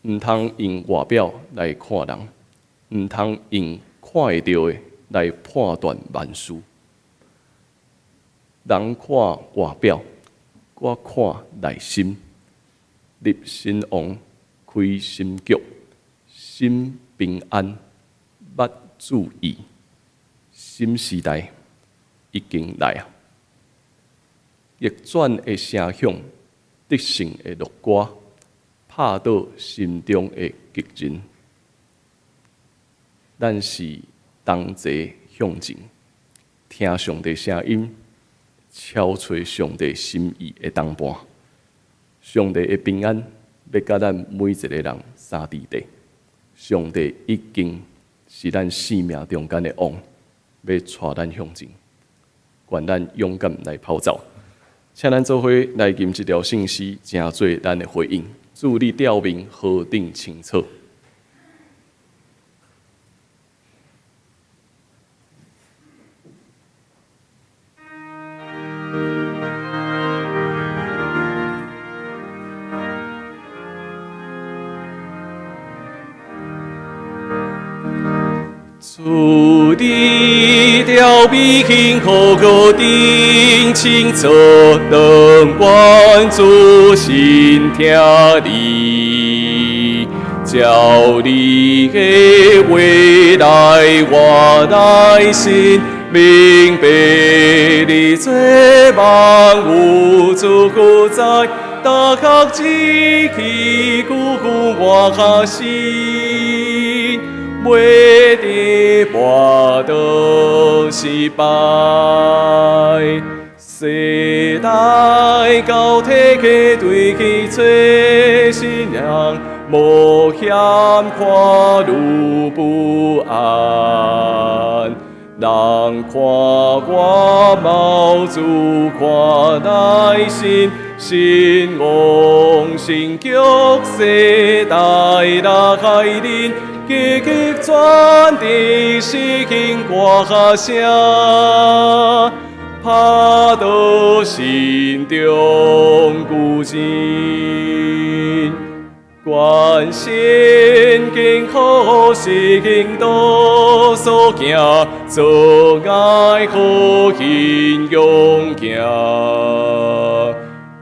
毋通用外表來看人，毋通用看會著的來判斷萬事。人看外表，我看內心。立新王，開新局，心平安，捌注意。新時代已經來啊！逆轉的聲響，得勝的樂歌，拍倒心中的敵人。咱是同齊向前，聽上帝聲音，敲揣上帝心意的同伴。上帝的平安欲佮咱每一个人相佇底。上帝已經是咱生命中間的王，欲帶咱向前，願咱勇敢來跑走。請咱做伙來吟這條聖詩，成做咱的回應。主你表面何等清楚。主你表面何等清楚，當阮仔細聽你，照你的話來活內心，明白你做萬有主宰，逐項只氣久我確信。袂佇跋倒。失敗。世代交替對去找信仰，冒險看愈不安。人看外貌，主看內心，新王新局世代來臨，積極轉佇時興歌聲，拍倒心中孤寂。關心健好，行道所行，做愛好行勇行，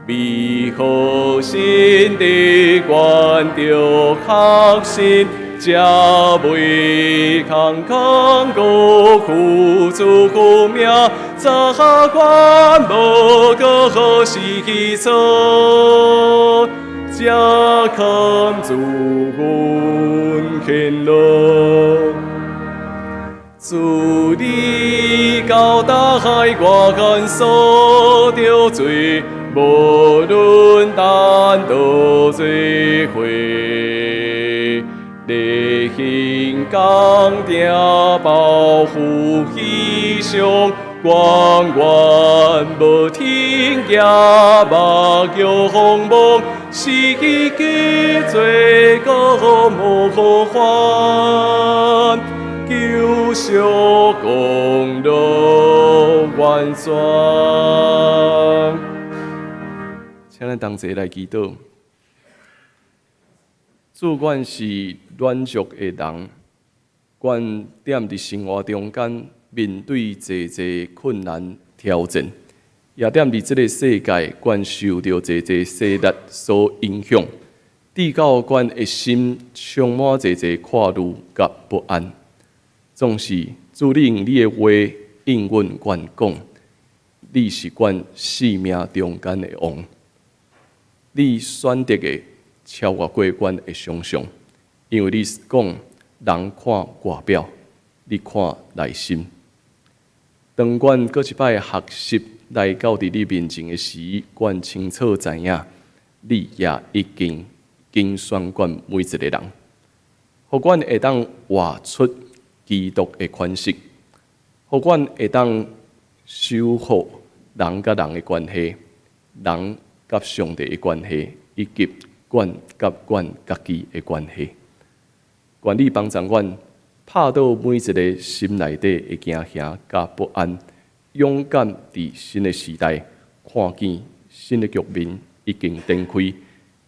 美好心的關著確信，才袂空空辜負主命，早晚無過是去錯。才堪主阮顯樂，主你交代我願所著罪，無論單獨做伙，力行剛定保護犧牲。願願無天涯目仰望，是記罪過無還，救贖功勞完全。請咱同齊來祈禱。主，阮是軟弱的人，阮踮佇生活中間。面對濟濟困難挑戰，也踮佇這个世界，阮受著濟濟勢力所影響，至到阮的心充滿濟濟掛慮佮不安。總是主你用你的話應允阮講，你是阮生命中間的王，你選擇的超越過阮的想象，因為你講人看外表，你看內心。當阮閣一擺學習來到佇你面前的時，阮清楚知影，你也已經揀選阮每一個人，予阮會當活出基督的款式，予阮會當修復人佮人的關係，人佮上帝的關係，以及阮佮阮家己的關係。願你幫助阮。拍倒每一个心內底的驚嚇佮不安，勇敢佇新的時代看見新的局面已經展開，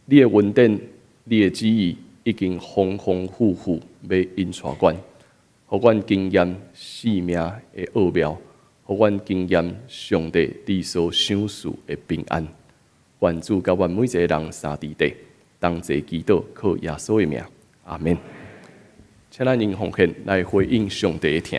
你的恩典、你的旨意已經豐豐富富欲引帶阮，予阮經驗生命的奧妙，予阮經驗上帝你所賞賜的平安。願主佮阮每一個人三弟弟同齊祈禱，靠耶穌的名，阿們。請咱用奉獻來回應上帝的疼。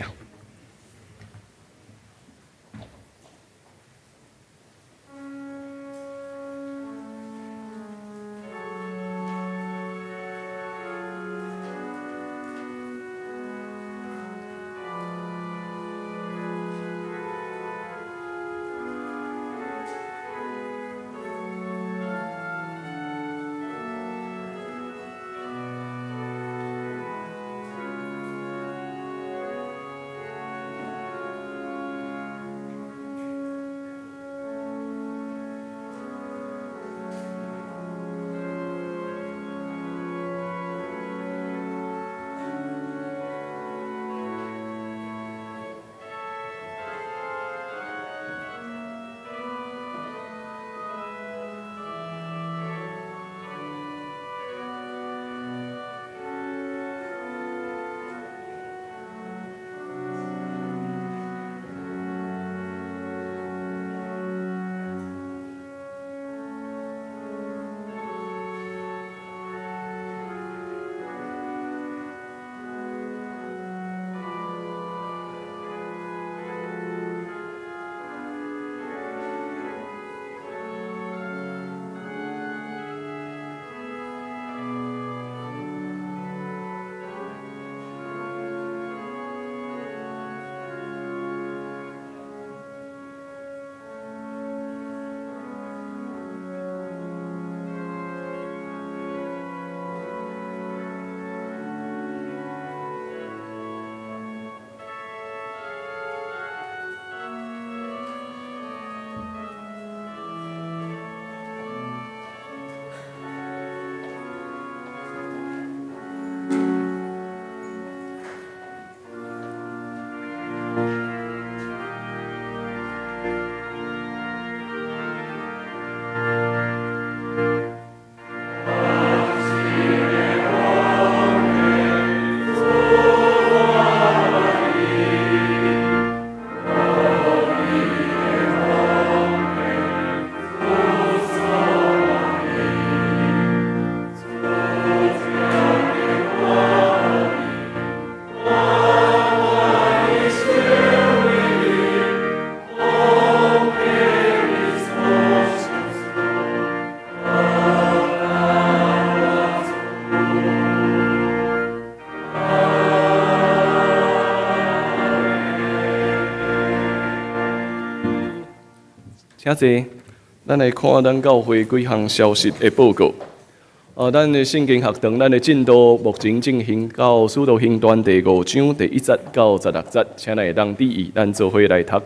請坐。咱來看咱教會幾項消息的報告。咱的聖經學堂，咱的進度目前進行到《使徒行傳》第五章第一節到十六節，請咱會當注意，咱做伙來讀。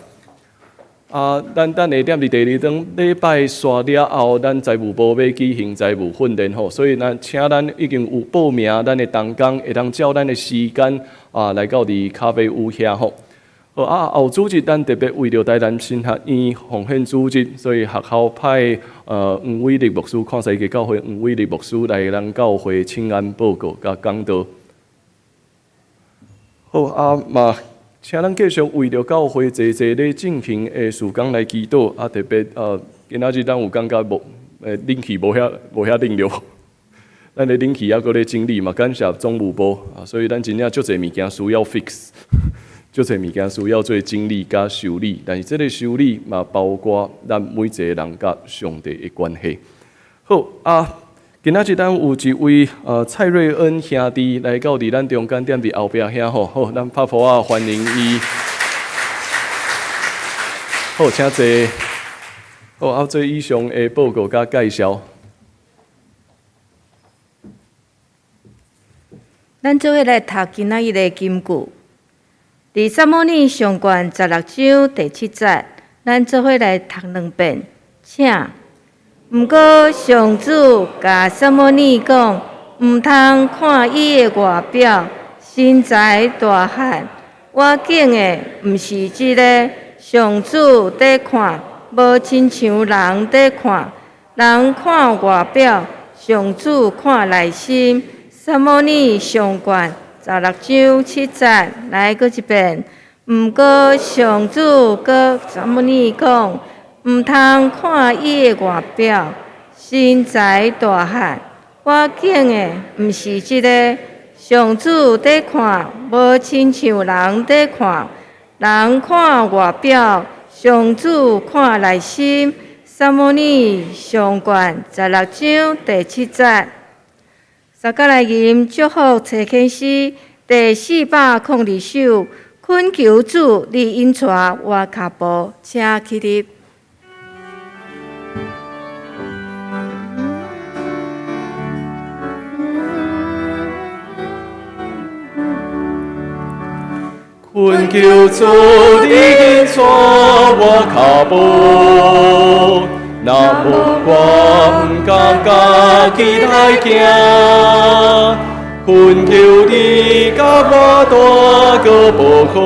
咱等下踮佇第二頓禮拜煞了後，咱財務部欲舉行財務訓練吼，所以咱請咱已經有報名，咱的同工會當照咱的時間來到佇咖啡屋遐吼。好啊，後主日咱特別為著台南神學院奉獻主日，所以學校派黃偉立牧師，看世界教會黃偉立牧師來咱教會請安報告佮講道。好啊嘛。請咱繼續為著教會濟濟咧進行的事工來祈禱，特別今仔日咱有感覺無冷氣無遐冷著，咱的冷氣猶閣咧整理嘛，感謝總務部啊，所以咱真正足濟物件需要 fix，足濟物件需要做整理佮修理，但是這个修理嘛，包括咱每一個人佮上帝的關係。好啊。今仔日咱有一位蔡瑞恩兄弟來到佇咱中間，踮佇後壁遐吼，好，咱拍噗仔歡迎伊。好，請坐。好，做以上的報告佮介紹。咱做伙來讀今仔日的金句，佇撒母耳上卷十六章第七節，咱做伙來讀兩遍，請。毋過上主共撒母耳講，毋通看伊的外表、身材大漢，我揀的毋是這个。上主佇看，無親像人佇看，人看外表，上主看內心。撒母耳上卷十六章七節，來閣一遍。毋過上主閣撒母耳講，毋通看伊的外表、身材大漢，我揀的毋是這个。上主佇看，無親像人佇看，人看外表，上主看內心。撒母耳上卷十六章第七節。大家來吟祝福齊天詩第四百空二首，懇求主，你引帶我跤步，請起立。懇求主，你引帶我跤步，若無我毋敢家己來行。懇求你共我帶閣無好，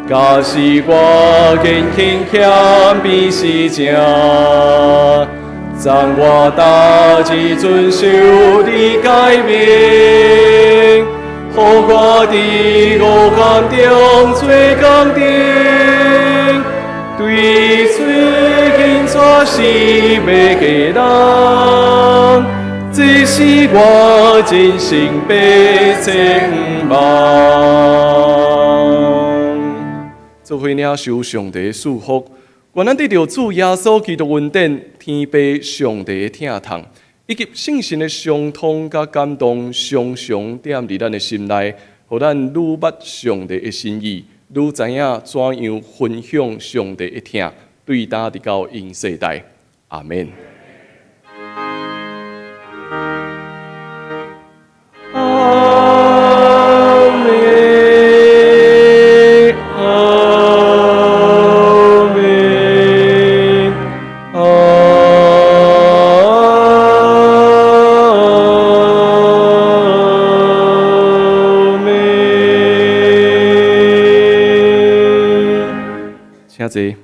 假使我言行欠比是正，讚我逐日遵守你誡命。予我佇黑暗中做光燈，對罪引帶是袂的人，這是我人生白展望。做伙領受上帝賜福，願咱得著主耶穌基督恩典，天父上帝的疼痛，以及聖神的相通佮感動，常常踮佇咱的心內，予咱愈捌上帝的心意，愈知影怎樣分享上帝的疼，對今直到永世代。阿們。阿們，阿們，阿們。請坐。